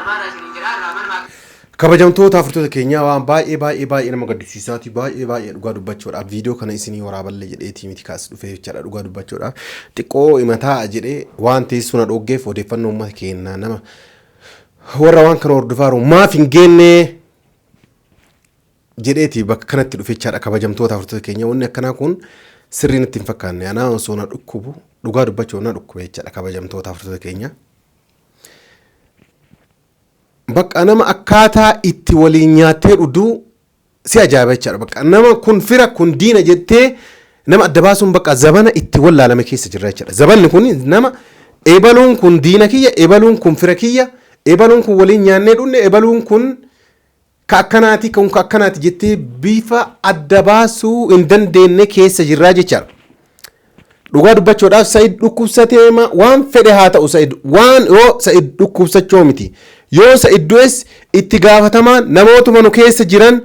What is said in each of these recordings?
barbaadaa isiniin jedhaa irraa manuma Kabajamtoota hordoftoota keenyaa, waan baay'ee baay'ee baay'ee nama gaddisiisaati. Baay'ee baay'ee dhugaa dubbachuudhaaf viidiyoo kana isinii waraaballee jedheetii miti kaas dhufee jechaadha. Dhugaa dubbachuudhaaf xiqqoo himataa jedhee waan teessoo na dhooggeef, odeeffannoo uummata keenyaa nama warra waan kana hordofaaru maaf hin geenne jedheeti bakka kanatti dhufe jechaadha. Kabajamtoota hordoftoota keenya, wanni akkanaa kun sirrii natti hin fakkaanne. Anaa osoo na dhukkubu, dhugaa dubbachuu na dhukkube jechaadha. Kabajamtoota hordoftoota keenya. Bakka nama akkaataa itti waliin nyaattee dhugduu si ajaa'iba jechaadha. Bakka nama kun fira, kun diina jettee nama adda baasuun bakka zabana itti wallaalame keessa jirra jechaadha. Zabanni kun nama ebaluun kun diina kiyya, ebaluun kun fira kiyya, ebaluun kun waliin nyaannee dhunne, ebaluun kun ka akkanaati, kun ka akkanaati jettee bifa adda baasuu hin dandeenye keessa jirraa jechaadha. Dhugaa dubbachuudhaaf Sa'id dhukkubsatee waan fedhe haa ta'u, Sa'id waan yoo Sa'id dhukkubsachoo miti, yoo Sa'id du'es itti gaafatamaan namootuma nu keessa jiran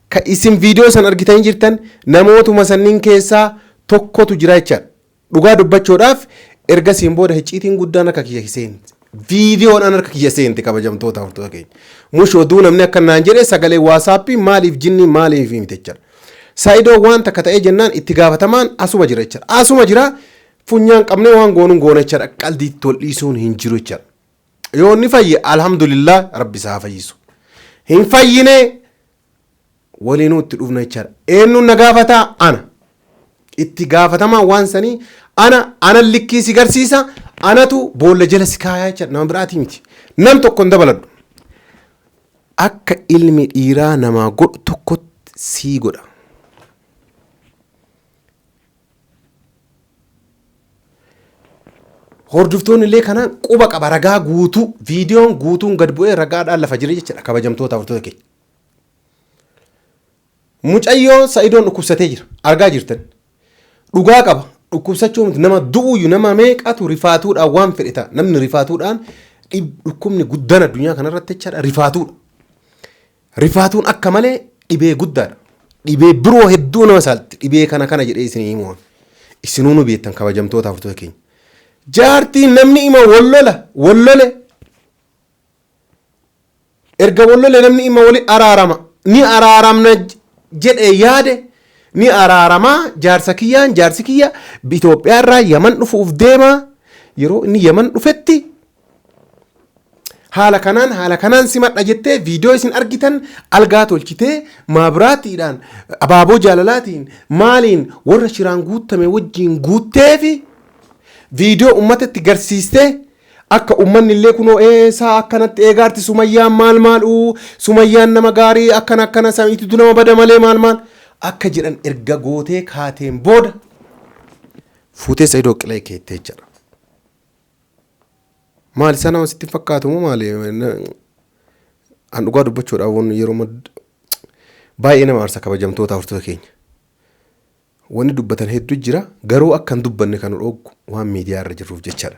ka isin viidiyoo san argitanii jirtan, namootuma sanniin keessaa tokkotu jira jechaadha. Dhugaa dubbachuudhaaf ergasiin booda hicciitiin guddaan harka kiyya seente. Viidiyoon an harka kiyya seente, kabajamtoota hordoftoota keenya. Mush oduu namni akka naan jedhe sagalee WhatsAppii maaliif jinni maaliif miti jechaadha. Saayidoo waan takka ta'ee jennaan itti gaafatamaan asuma jira jechaadha. Asuma jira, funyaan qabnee waan goonuun goona jechaadha. Qaldiitti wal dhiisuun hin jiru jechaadha. Yoo inni fayye, alhamdulillah, rabbi isaa haa fayyisu. Hin fayyine, waliinuu itti dhufna jechaadha. Eenyuun na gaafataa? Ana. Itti gaafatamaa waan sanii ana. Ana likkii si garsiisa. Anatu boolla jala si kaayaa jechaadha. Nama biraatii miti. Nam tokko hin dabaladhu. Akka ilmi dhiiraa namaa godhu tokkotti sii godha. Hordoftoonni illee kana quba qaba, ragaa guutuu, viidiyoon guutuun gad bu'ee ragaadhaan lafa jira jechuudha, kabajamtoota hordoftoota keenya. Mucayyoo Sa'idoon dhukkubsatee jira. Argaa jirtan. Dhugaa qaba. Dhukkubsachuu miti, nama du'uuyyu nama meeqatu rifaatuudhaan waan fedhe ta'a. Namni rifaatuudhaan, dhukkubni guddaan addunyaa kanarratti jechaadha rifaatuudha. Rifaatuun akka malee dhibee guddaadha. Dhibee biroo hedduu nama saalti. Dhibee kana kana jedhee isin himu. Isinuu nu beektan, kabajamtoota hordoftoota keenya. Jaartiin namni ima wallola wallole, erga wallole namni ima wali araarama, ni araaramna jedhe yaade, ni araaramaa jaarsa kiyyaan, jaarsi kiyya Itoophiyaa irraa Yaman dhufuuf deema, yeroo inni Yaman dhufetti haala kanaan haala kanaan simadha jettee viidiyoo isin argitan algaa tolchitee maabiraatiidhaan, abaaboo jaalalaatiin, maaliin warra shiraan guutame wajjiin guutteefi viidiyoo ummatatti garsiistee, akka ummanni illee kunoo eesaa akkanatti eegaarti, Sumayyaan maal maal uu, Sumayyaan nama gaarii akkana akkana, samiititu nama bada malee maal maal akka jedhan erga gootee kaateen booda fuutee Sa'idoo qilee keettee jechaadha. Maali isaa nama sitti hin fakkaatu moo maali? An dhugaa dubbachuudhaaf wanni yeroo baay'ee nama aarsa, kabajamtoota hordoftoota keenya. Wanni dubbatan hedduu jira, garuu akka hin dubbanne kan dhooggu waan miidiyaa irra jirruuf jechaadha.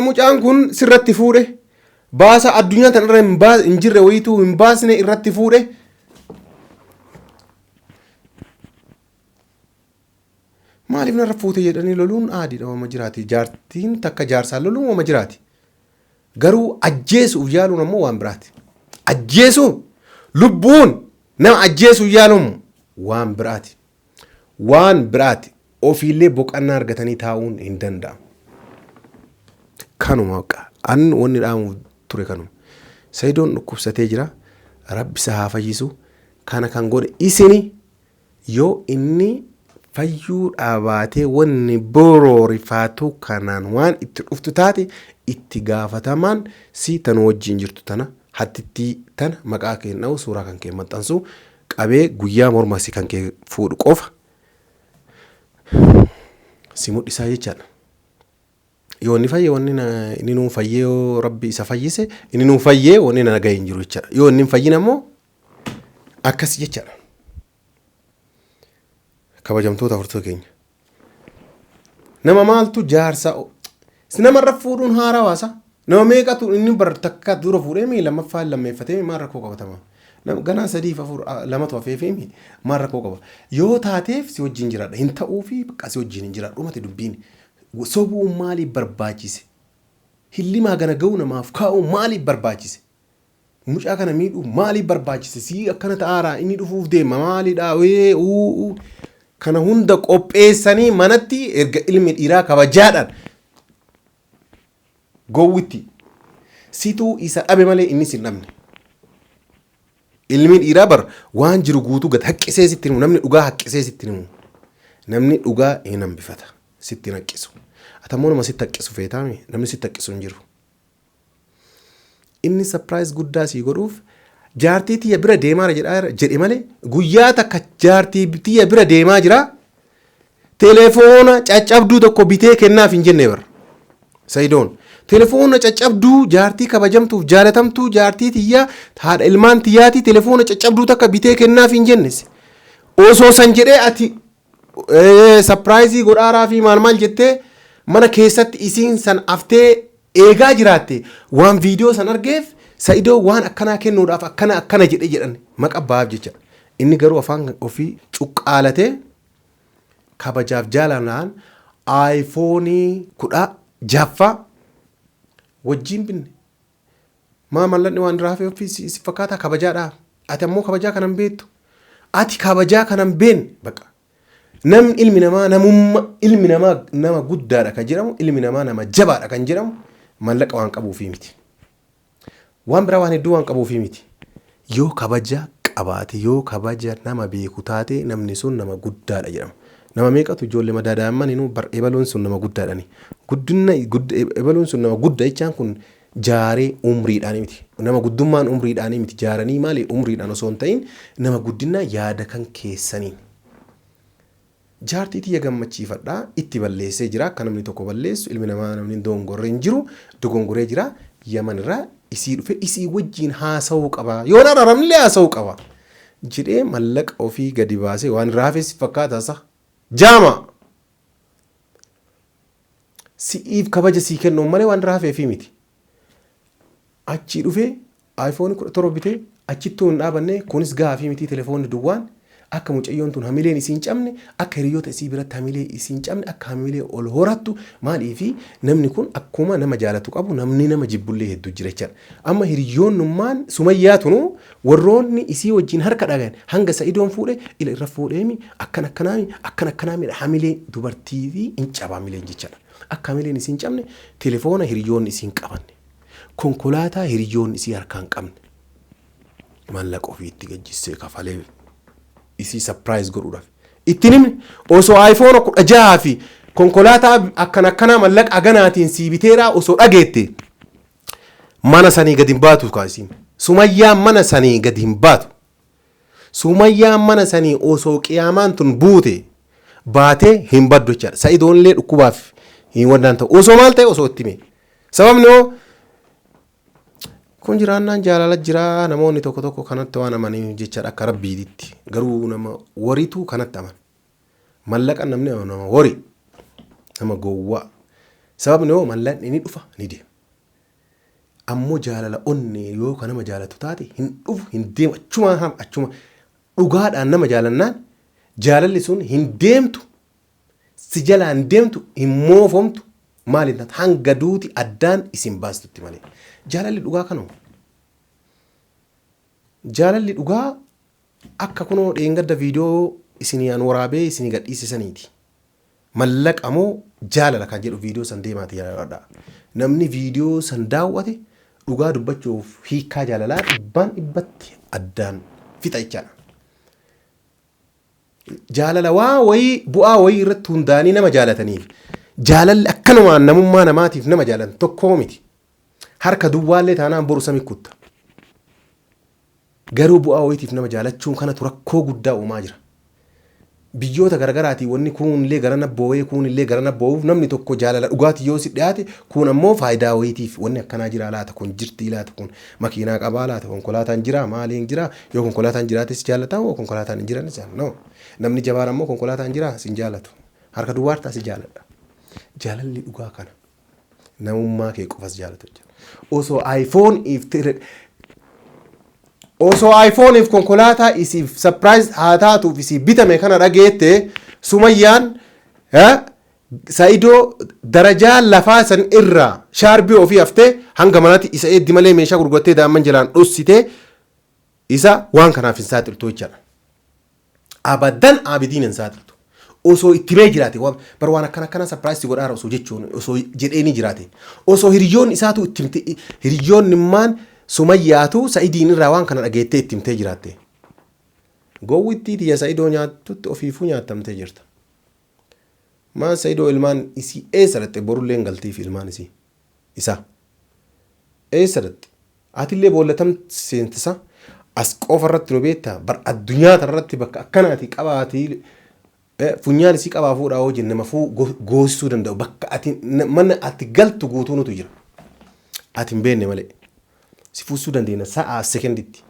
Mucaan kun sirratti fuudhe, baasa addunyaa tana irra hin jirre wayituu hin baasne irratti fuudhe. Maaliif narra fuute jedhanii loluun aadiidha, wama jiraati. Jaartiin takka jaarsaan loluun wama jiraati. Garuu ajjeesuuf yaaluun ammoo waan biraati. Ajjeesuu, lubbuun nama ajjeesuuf yaaluun waan biraati. Waan biraati. Ofiillee boqannaa argatanii taa'uun hin danda'amu. Kanuma bakka an wanni dhaamuuf ture kanuma. Sayidoon dhukkubsatee jira. Rabbi isa haa fayyisu. Kana kan godhe isini. Yoo inni fayyuu dhaabaatee wanni boroo rifaatuu kanaan waan itti dhuftu taate, itti gaafatamaan si tan wajjiin jirtu tana, hattittii tana maqaa kee hin dha'u, suuraa kan kee maxxansu qabee guyyaa morma si kan kee fuudhu qofa si mudhisaa jechaadha. Yoo inni fayye, wanni inni nuu fayyee, yoo rabbi isa fayyise inni nuu fayyee, wanni na ga'e hin jiru jechaadha. Yoo inni hin fayyin ammoo akkas jechaadha. Kabajamtoota hordoftoota keenya. Nama maaltu jaarsa namarra fuudhuun haaraa waasa. Nama meeqatu inni bar takka dura fuudhee mi lammaffaa lammeeffatee maal rakkoo qabatama? Ganaa sadiif afur lamatu hafeefii mi maal rakkoo qaba? Yoo taateef si wajjin jiraadha. Hin ta'uufi bakka si wajjin hin jiraadhu mati dubbiin. Sobuun maaliif barbaachise? Hillimaa gana ga'u namaaf kaa'u maaliif barbaachise? Mucaa kana miidhuu maaliif barbaachise? Sii akkana ta'aaraa, inni dhufuuf deema, maalidha wee uu kana hunda qopheessanii manatti erga ilmi dhiiraa kabajaadhaan gowwitti situu isa dhabe malee inni sin dhabne. Ilmi dhiiraa bar waan jiru guutuu gad haqqisee sitti himu. Namni dhugaa haqqisee sitti himu. Namni dhugaa hin hambifata, sitti hin haqqisu. Ati ammoo nama sitti haqqisu feetaami, namni sitti haqqisu hin jiru. Inni surprise guddaa sii godhuuf jaartii tiyya bira deemaa jira jedhe malee, guyyaa takka jaartii tiyya bira deemaa jira, telefoona caccabduu tokko bitee kennaaf hin jenne bara. Sayidoon telefoona caccabduu, jaartii kabajamtuuf jaalatamtuu, jaartii tiyyaa, haadha ilmaan tiyyaatii, telefoona caccabduu takka bitee kennaaf hin jenne. Osoo san jedhee, ati surprise godhaaraa fi maal maal jettee mana keessatti isiin san aftee eegaa jiraatte, waan viidiyoo san argeef Sa'idoo waan akkanaa kennuudhaaf akkana akkana jedhe jedhan maqa baaf jecha. Inni garuu afaan ofii cuqqaalatee kabajaaf jaalalaan iPhone 16ffaa wajjiin binne. Maa mallaqni waan irraa hafe ofii si fakkaataa kabajaadhaa. Ati ammoo kabajaa kanan beektu. Ati kabajaa kanan beekne baqa. Namni ilmi namaa namummaa, ilmi namaa nama guddaadha kan jedhamu, ilmi namaa nama jabaadha kan jedhamu mallaqa waan qabuufii miti. Waan biraa waan hedduu waan qabuufii miti. Yoo kabaja qabaate, yoo kabaja nama beeku taate, namni sun nama guddaadha jedhama. Nama meeqatu ijoollee madaadaa'imman inuu bar ebaluun sun nama guddaadhani. Guddina ebaluun sun nama guddaa jechaan kun jaaree umriidhaanii miti. Nama guddummaan umriidhaanii miti, jaaranii maali umriidhaan osoo hin ta'in, nama guddina yaada kan keessaniin. Jaartii tiyya gammachiifadhaa, itti balleessee jira. Akka namni tokko balleessu, ilmi namaa namni dogongorre hin jiru, dogongoree jira. Yaman irraa isii dhufe, isii wajjiin haasa'uu qaba, yoon araaramnillee haasa'uu qaba jedhee mallaqa ofii gadi baasee waan irraa hafes fakkaata isa jaama si'iif kabaja sii kennuun malee waan irraa hafeefii miti. Achii dhufee iPhone 17 bitee achittuu hin dhaabanne. Kunis gahaa miti. Telefoonni duwwaan akka mucayyoon tun hamileen isii hin cabne, akka hiriyoota isii biratti hamilee isii hin cabne, akka hamilee ol horattu. Maaliifi namni kun akkuma nama jaalatu qabu, namni nama jibbullee hedduu jira jechaadha. Amma hiriyoonnummaan Sumayyaa tunu, warroonni isii wajjin harka dhagan, hanga Sa'idoon fuudhe ila irra fuudheemi, akkan akkanaami, akkan akkanaami, hamilee dubartii fi hin caba hamileen jechaadha. Akka hamileen isii hin cabne, telefoona hiriyoonni isii hin qabanne, konkolaataa hiriyoonni isii harkaa hin qabne, mallaqa ofiitti gajjissee kafalee isii surprise godhuudhaaf. Ittiin himne, osoo iPhone 16 fi konkolaataa akkan akkanaa mallaqa haganaatiin sii biteeraa osoo dhageette, mana sanii gadi hin baatu kaasiin. Sumayyaan mana sanii gadi hin baatu. Sumayyaan mana sanii osoo qiyaamaan tun buute baatee hin baddu jechaadha. Sa'idoon illee dhukkubaaf hin wannaan ta'u. Osoo maal ta'e, osoo itti hime. Sababni hoo kun jiraannaan jaalala jira, namoonni tokko tokko kanatti waan amaniif jechaadha akka rabbiititti. Garuu nama wariitu kanatti amana. Mallaqa namni amanu nama wari. Nama gowwaa. Sababni hoo mallaqni ni dhufa, ni deema. Ammoo jaalala onnee yoo ka nama jaalatu taate, hin dhufu, hin deemu, achuma achuma dhugaadhaan nama jaalannaan jaalalli sun hin deemtu, si jalaan deemtu, hin moofomtu, maal hin taatu, hanga duuti addaan isin baastutti malee. Jaalalli dhugaa kanuma. Jaalalli dhugaa akka kunoo dheengadda viidiyoo isinii an waraabee isinii gadhiisisaniiti. Mallaqa moo jaalala kan jedhu viidiyoo san deemaati jaaladha. Namni viidiyoo san daawwate dhugaa dubbachuuf hiikkaa jaalalaa dhibbaan dhibbatti addaan fixa jechaadha. Jaalala waa wayii bu'aa wayii irratti hundaa'anii nama jaalataniif, jaalalli akkanumaan namummaa namaatiif nama jaalatan tokkoo miti. Harka duwwaallee taanaan boru sami kutta. Garuu bu'aa wayiitiif nama jaalachuun kanatu rakkoo guddaa uumaa jira. Biyyoota garaagaraatiin wanni kuunillee garana boo'ee kuunillee garana boo'uuf, namni tokko jaalala dhugaatii yoo si dhiyaate, kun ammoo faayidaa wayiitiif wanni akkanaa jira laata, kun jirtii laata, kun makiinaa qabaa laata, konkolaataan jira, maaliin jira, yoo konkolaataan jiraates jaalataa, yoo konkolaataan hin jiranis no. Namni jabaan ammoo konkolaataan jira sin jaalatu, harka duwwaartaa si jaaladha. Jaalalli dhugaa kana, namummaa kee qofas jaalatu jechuudha. Osoo iPhone if osoo iPhone if konkolaataa isiif surprise haa taatuuf isii bitame kana dhageette Sumayyaan. Sa'idoo darajaa lafaa san irraa shaarbii ofii haftee hanga manaatti isa eeddi malee meeshaa gurgurattee daa'imman jalaan dhossitee isa waan kanaaf hin saaxiltu jechaadha. Abadan Aabidiin hin saaxiltu. Osoo itti himee jiraate bar waan akkana akkana surprise godhaara osoo jechuun osoo jedheenii jiraate osoo hiriyoonni isaatu itti himte hiriyoonni immaan Sumayyaatu Sa'idiin irraa waan kana dhageettee itti himtee jiraatte. Gowwittii tiyya Sa'idoo nyaattutti ofiifuu nyaattamtee jirta. Maan Sa'idoo ilmaan isii eessa dhaxxe borullee hin galtiif ilmaan isii isaa eessa dhaxxe atillee boolla tam seentisa as qofa irratti nu beekta bar addunyaa tanarratti bakka akkanaati qabaatii funyaan isii qabaa fuudhaa hoo jenne nama fuu goosisuu danda'u bakka ati mana ati galtu guutuu nutu jira ati hin beekne malee si fuusuu dandeenya sa'aa sekenditti.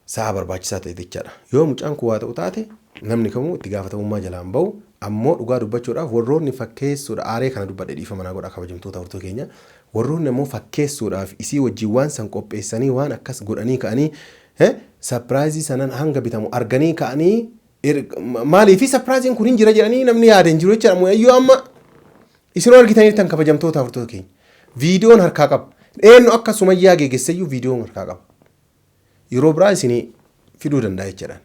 Sa'a barbaachisaa ta'e jechaadha. Yoo mucaan kun waa ta'u taate namni kamuu itti gaafatamummaa jalaa hin ba'u. Ammoo dhugaa dubbachuudhaaf warroonni fakkeessuudha aaree kana dubbadhe dhiifama naa godhaa kabajamtoota hordoftoota keenya. Warroonni ammoo fakkeessuudhaaf isii wajjin waan san qopheessanii waan akkas godhanii ka'anii sapiraayizii sanan hanga bitamu arganii ka'anii maaliifi sapiraayiziin kun hin jira jedhanii namni yaade hin jiru jechaadha. Mucayyoo amma isinoo argitaniirtan kabajamtoota hordoftoota keenya. Viidiyoon harkaa qaba. Eenyu akka Sumayyaa geegesseyyuu viidiyoon harkaa qaba. Yeroo biraa isinii fiduu danda'a jechaadhaan.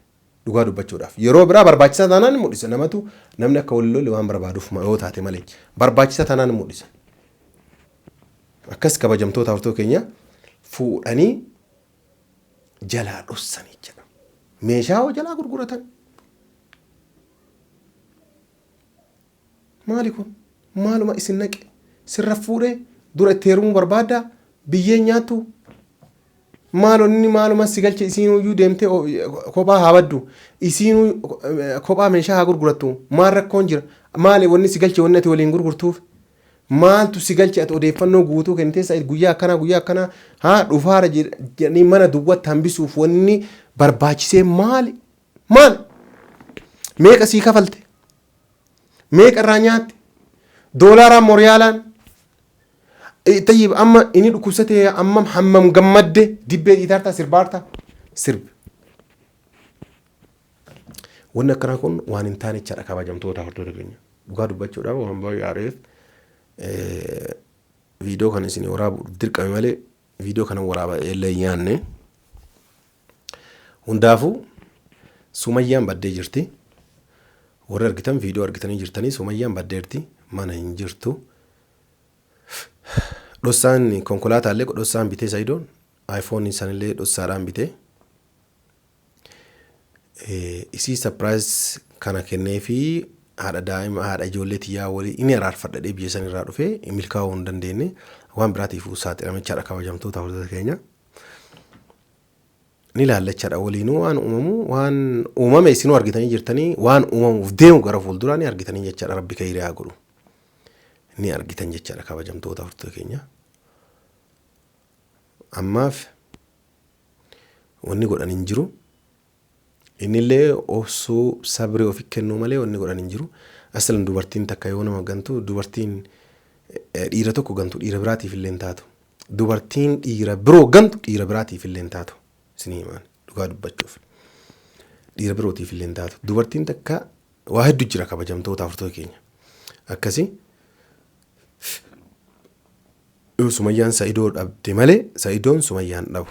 Dhugaa dubbachuudhaaf. Yeroo biraa barbaachisaa taanaan ni mul'isa. Namatu namni akka wal lole waan barbaaduuf yoo taate malee. Barbaachisaa taanaan ni mul'isa. Akkas kabajamtoota hordoftoota keenya fuudhanii jalaa dhossan jechuudha. Meeshaa hoo jalaa gurguratan. Maali kun? Maaluma isin naqe? Sirra fuudhee dura itti heerumuu barbaaddaa? Biyyeen nyaattuu? Maaloo inni maaluma si galche isiinuyyuu deemtee kophaa haa baddu. Isiinuu kophaa meeshaa haa gurgurattu. Maal rakkoon jira? Maali wanni si galche wanni ati waliin gurgurtuuf? Maaltu si galche ati odeeffannoo guutuu kennitee Sa'id guyyaa akkanaa guyyaa akkanaa haa dhufaara jedhanii mana duwwatti hambisuuf wanni barbaachisee maali? Maal? Meeqa sii kafalte? Meeqa irraa nyaatte? Doolaaraan moo riyaalaan? Tayyib amma inni dhukkubsatee ammam hammam gammadde dibbee dhiitaartaa sirbaartaa sirbi. Wanni akkanaa kun waan hin taane jechaadha kabajamtoota hordoftoota keenya. Dhugaa dubbachuudhaaf waan baay'ee aareef viidiyoo kana isin waraabuuf dirqame malee viidiyoo kana waraaba illee hin yaanne. Hundaafuu Sumayyaan baddee jirti. Warri argitan viidiyoo argitanii jirtanii Sumayyaan baddeerti mana hin jirtu. Dhossaan konkolaataallee dhossaan bitee Sayidoon iPhone sanillee dhossaadhaan bitee. Isii surprise kana kenneefi haadha daa'ima haadha ijoollee tiyyaa walii inni araarfadha jedhee biyya san irraa dhufee milkaa'uu hin dandeenye waan biraatiifuu saaxilame jechaadha kabajamtoota hordoftoota keenya. Ni ilaalla jechaadha waliinuu waan uumamu waan uumame isinuu argitanii jirtanii waan uumamuuf deemu gara fuulduraa ni argitanii jechaadha rabbi kayrii haa godhu. Ni argitan jechaadha kabajamtoota hordoftoota keenya. Ammaaf wanni godhan hin jiru. Innillee obsuu sabrii ofi kennuu malee wanni godhan hin jiru. Aslan dubartiin takka yoo nama gantu dubartiin dhiira tokko gantu dhiira biraatiif illee hin taatu. Dubartiin dhiira biroo gantu dhiira biraatiif illee hin taatu. Isinii himaan dhugaa dubbachuuf. Dhiira birootiif illee hin taatu. Dubartiin takka waa hedduu jira kabajamtoota afurtoo keenya. Akkasii yoo Sumayyaan Sa'idoo dhabde malee Sa'idoon Sumayyaan dhabu.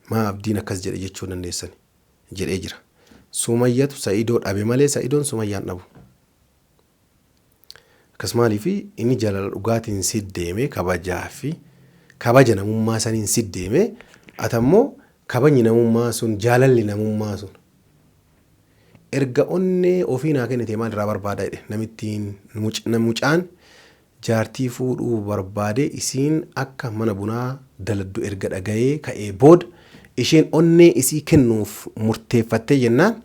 Maa Abdiin akkas jedhe jechuu dandeessani jedhee jira. Sumayyatu Sa'idoo dhabe malee Sa'idoon Sumayyaan dhabu. Akkas maaliif inni jaalala dhugaatiin si deeme kabajaa fi kabaja namummaa saniin si deeme ati ammoo kabajni namummaa sun jaalalli namummaa sun erga onnee ofii naa kennite maal irraa barbaada jedhe namittiin mucaan Jaartii fuudhuu barbaadee isiin akka mana bunaa daladdu erga dhagayee ka'ee booda isheen onnee isii kennuuf murteeffattee jennaan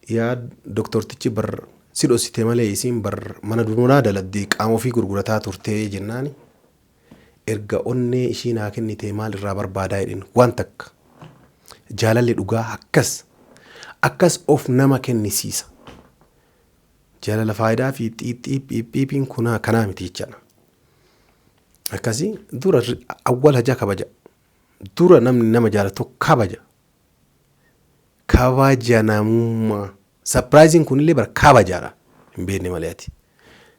yaa doktortichi bar si dhossite malee isiin bar mana bunaa daladdi qaama ofii gurgurataa turtee jennaani erga onnee ishii naa kennitee maal irraa barbaadaa jedhin waan takka jaalalli dhugaa akkas akkas of nama kennisiisa. Jaalala faayidaa fi xiixxii phiiphiiphiin kunaa kanaa miti jechaadha. Akkasii dura awwal hajaa kabaja. Dura namni nama jaalatu kabaja. Kabaja namummaa. Surpriseiin kunillee bara kabajaadha. Hin beekne malee ati.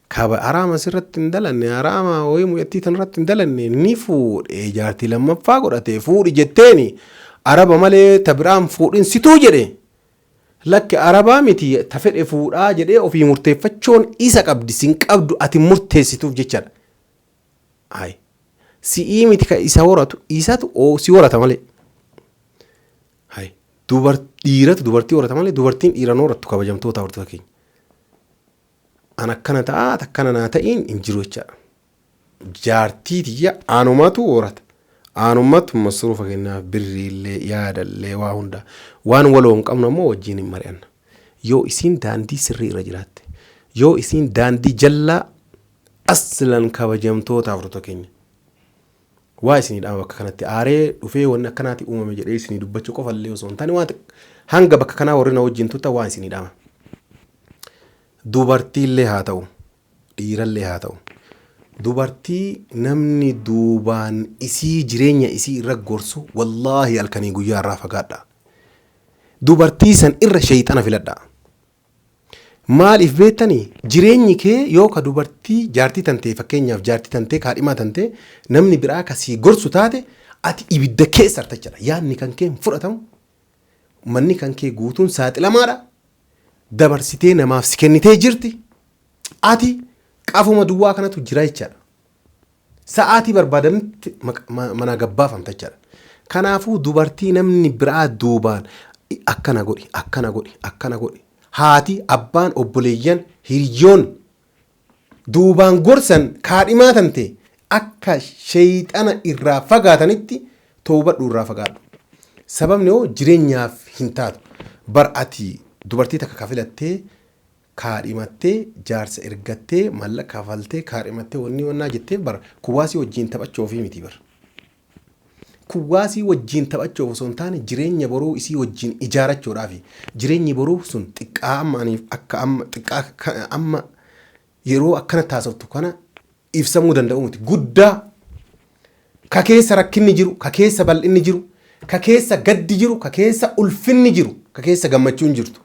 Kaba haraama sirratti hin dalanne, haraama wayii mucattii tanarratti hin dalanne, ni fuudhe, jaartii lammaffaa godhate, fuudhi jetteeni araba malee ta biraan fuudhin situu jedhe, lakki arabaa miti ta fedhe fuudhaa jedhee ofii murteeffachuun isa qabdi, sin qabdu ati murteessituuf jechaadha. Ayi. Si'ii miti ka isa horatu, isatu si horata malee. Hayi. Dhiiratu dubartii horata malee dubartiin dhiira horattu, kabajamtoota hordoftoota keenya. An akkana ta'a, akkana naa ta'iin hin jiru jechaadha. Jaartii tiyya anumatu horata. Anumatu masruufa kennaaf, birriillee, yaadallee, waa hunda. Waan waloo hin qabnu ammoo wajjin hin mari'anna. Yoo isiin daandii sirrii irra jiraatte, yoo isiin daandii jallaa aslan, kabajamtoota hordoftoota keenya. Waa isinii dhaama, bakka kanatti aaree dhufee wanni akkanaati uumame jedhee isinii dubbachuu qofa illee osoo hin taane, waan hanga bakka kanaa warri na wajjin turtan waan isinii dhaama. Dubartiillee haa ta'u, dhiirallee haa ta'u, dubartii namni duubaan isii jireenya isii irra gorsu, wallaahi halkanii guyyaa irraa fagaadha. Dubartii san irra sheeyxana filadha. Maaliif beektanii? Jireenyi kee yoo ka dubartii jaartii tantee, fakkeenyaaf jaartii tantee, kaadhimaa tantee, namni biraa kasii gorsu taate, ati ibidda keessa arta jechaadha. Yaadni kan kee hin fudhatamu. Manni kan kee guutuun saaxilamaadha. Dabarsitee namaaf si kennitee jirti. Ati qafuma duwwaa kanatu jira jechaadha. Sa'aatii barbaadamtti manaa gabbaafamta jechaadha. Kanaafuu dubartii namni biraa duubaan akkana godhi, akkana godhi, akkana godhi, haati, abbaan, obboleeyyan, hiriyoon duubaan gorsan kaadhimaa tante akka sheeyxana irraa fagaatanitti toobadhu, irraa fagaadhu. Sababni hoo jireenyaaf hin taatu. Bar ati dubartii takka ka filattee kaadhimattee, jaarsa ergattee, maallaqa kafaltee kaadhimattee, wanni wannaa jettee, bar kuwaasii wajjin taphachuufii miti bar. Kuwaasii wajjin taphachuuf osoo hin taane, jireenya boruu isii wajjin ijaarachuudhaafi. Jireenyi boruu sun xiqqaa amma aniif akka amma xiqqaa amma yeroo akkana taasiftu kana ibsamuu danda'u miti. Guddaa ka keessa rakkinni jiru, ka keessa bal'inni jiru, ka keessa gaddi jiru, ka keessa ulfinni jiru, ka keessa gammachuun jirtu.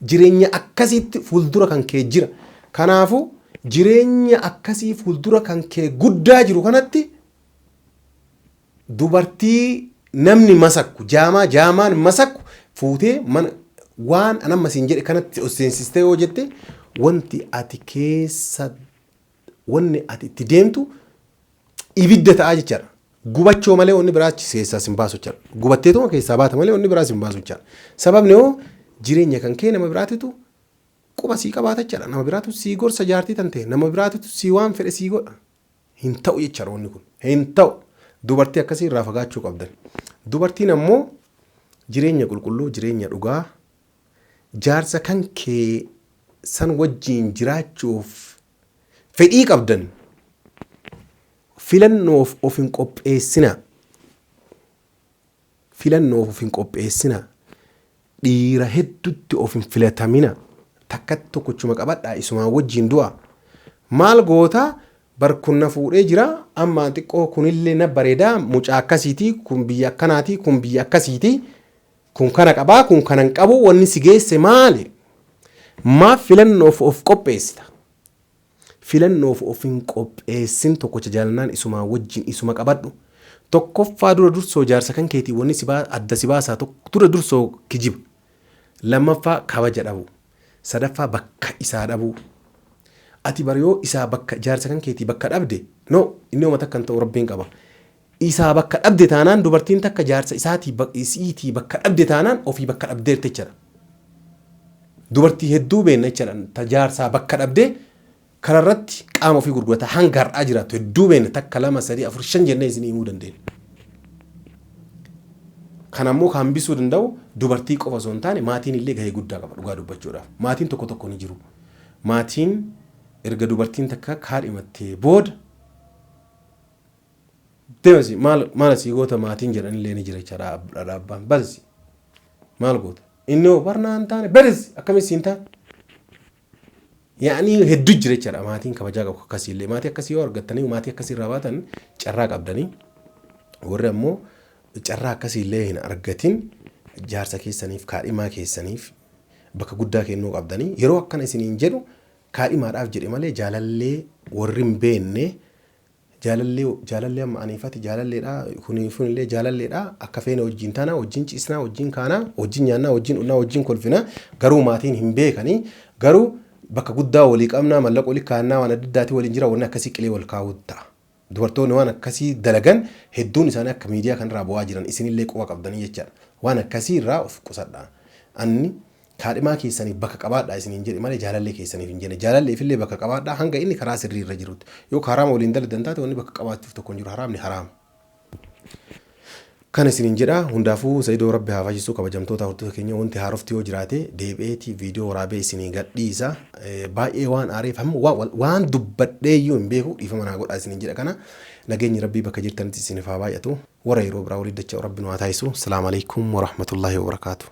Jireenya akkasiitti fuuldura kan kee jira. Kanaafuu jireenya akkasii fuuldura kan kee guddaa jiru kanatti dubartii namni masakku, jaamaa jaamaan masakku fuutee mana waan anamma siin jedhe kanatti ol seensistee yoo jette, wanti ati keessa wanni ati itti deemtu ibidda ta'aa jechaadha. Gubachoo malee wanni biraa achi keessaa sin baasu jechaadha. Gubatteetuma keessaa baata malee wanni biraa sin baasu jechaadha. Sababni hoo jireenya kan kee nama biraatitu quba sii qabaata jechaadha. Nama biraatu sii gorsa jaartii tan ta'e, nama biraatitu sii waan fedhe sii godha. Hin ta'u jechaadha wanni kun. Hin ta'u. Dubartii akkasii irraa fagaachuu qabdan. Dubartiin ammoo jireenya qulqulluu, jireenya dhugaa, jaarsa kan kee san wajjiin jiraachuuf fedhii qabdan, filannoof of hin qopheessinaa. Filannoof of hin qopheessinaa. Dhiira hedduutti of hin filatamina. Takkatti tokkochuma qabadhaa, isumaan wajjiin du'a. Maal gootaa? Bar kun na fuudhee jira, amma xiqqoo kunillee na bareedaa, mucaa akkasiiti, kun biyya akkanaati, kun biyya akkasiiti, kun kana qabaa, kun kana hin qabu, wanni si geesse maali? Maaf filannoof of qopheessita? Filannoof of hin qopheessin, tokkocha jaalannaan isumaa wajjin isuma qabadhu. Tokkoffaa dura dursoo jaarsa kan keetii wanni si adda si baasaa dura dursoo kijiba. Lammaffaa kabaja dhabuu. Sadaffaa bakka isaa dhabuu. Ati bar yoo isaa bakka jaarsa kan keetii bakka dhabde, no, inni homa takka hin ta'u, rabbiin qaba. Isaa bakka dhabde taanaan, dubartiin takka jaarsa isaatii isiitii bakka dhabde taanaan, ofii bakka dhabdeerti jechaadha. Dubartii hedduu beenna jechaadha, ta jaarsaa bakka dhabdee kararratti qaama ofii gurgurataa hanga har'aa jiraattu hedduu beenna, takka, lama, sadii, afur, shan jennee isin himuu dandeenya. Kan ammoo kan hambisuu danda'u dubartii qofa osoo hin taane maatiin illee gahee guddaa qaba dhugaa dubbachuudhaaf. Maatiin tokko tokko ni jiru. Maatiin erga dubartiin takka kaadhimattee booda deemasi maal maal asii goota maatiin jedhanillee ni jira jechaadha. Abbaan balsi maal goota, inni hoo barnaa hin taane, badasi akkamitti siin taane yaa'anii hedduu jira jechaadha. Maatiin kabajaa qabu akkasiillee, maatii akkasii yoo argattanii, maatii akkasii irraa baatan, carraa qabdanii. Warri ammoo carraa akkasiillee hin argatin, jaarsa keessaniif, kaadhimaa keessaniif bakka guddaa kennuu qabdanii. Yeroo akkana isiniin jedhu kaadhimaadhaaf jedhe malee jaalallee warri hin beekne jaalallee jaalallee amma aniifati jaalalleedha, kuniifillee jaalalleedha, akka feene wajjin taana, wajjin ciisnaa, wajjin kaanaa, wajjin nyaannaa, wajjin dhugnaa, wajjin kolfinaa, garuu maatiin hin beekanii, garuu bakka guddaa walii qabnaa, mallaqa walii kaannaa, waan adda addaatii waliin jira, wanni akkasii qilee wal kaa'uu ta'a. Dubartoonni waan akkasii dalagan hedduun isaanii akka miidiyaa kanarraa bu'aa jiran isinillee quba qabdanii jechaadha. Waan akkasii irraa of qusadha. Anni kaadhimaa keessaniif bakka qabaadhaa isiniin jedhe malee jaalallee keessaniif hin jenne. Jaalalleefillee bakka qabaadhaa hanga inni karaa sirrii irra jirutti. Yoo haraama waliin dalagan taate wanni bakka qabaachuuf tokko hin jiru, haraamni haraama. Kana isiniin jedha. Hundaafuu Sa'idoo Rabbi haa fayyisuu. Kabajamtoota hordoftoota keenya, wanti haarofti yoo jiraate deebi'eeti viidiyoo waraabee isinii gadhiisa. Baay'ee waan aareef hamma waan dubbadhee iyyuu hin beeku, dhiifama naa godhaa isiniin jedha. Kana nageenyi Rabbii bakka jirtanitti isiniif haa baay'atu. Warra yeroo biraa walii dacha'u Rabbi nu haa taasisu. Salaamu alaikum warahmatullaahi wabarakaatu.